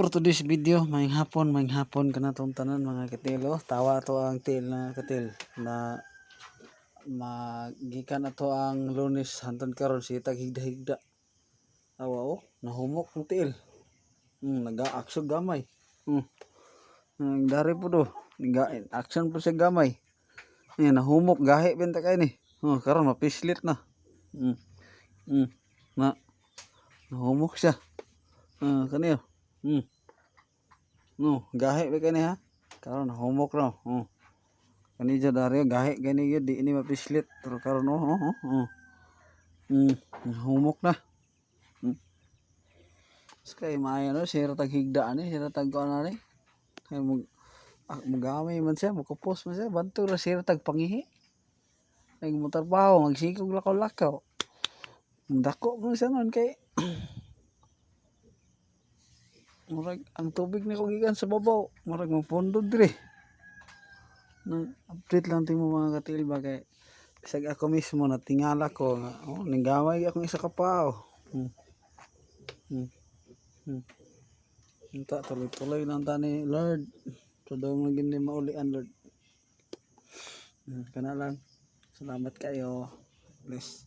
For today's video, maayong hapon kanatong tanan, mga katil, oh. Tawa to ang tiil na katil na magikan ato ang Lunes hantod karon si tag higda-higda. Tawa oh, nahumok ang tiil. Naga-action gamay. Dari po do. Naga action po siya gamay. Ayan, nahumok gahi benta kay ni. Oh, karon mapislit na. Na nahumok siya. Ah, kaniyo. No, gahi ba kani ha? Karon nahumok no. Oh. Kani jud dari gahi gani gyud, di ini mapislit pero karon oh. Nahumok na. Kay maayo no, sira tag higda ani, sira tag kuan ani. Kay mo ah, mugamay man siya, mukupos man siya, bantog ra sira tag pangihi. Kay motrabaho, magsikog lakaw-lakaw. Dako man siya nun kay murag ang tubig ni ko gikan sa babaw, murag mapundo dire. Nang update lang timo, mga katil ba, kay bisag ako mismo natingala ko nga oh, ninggamay akong isa ka paa, oh. Unta tuloy-tuloy lang ta ni Lord. Tudong lang gini maulian, Lord. Kana lang. Salamat kayo. Bless.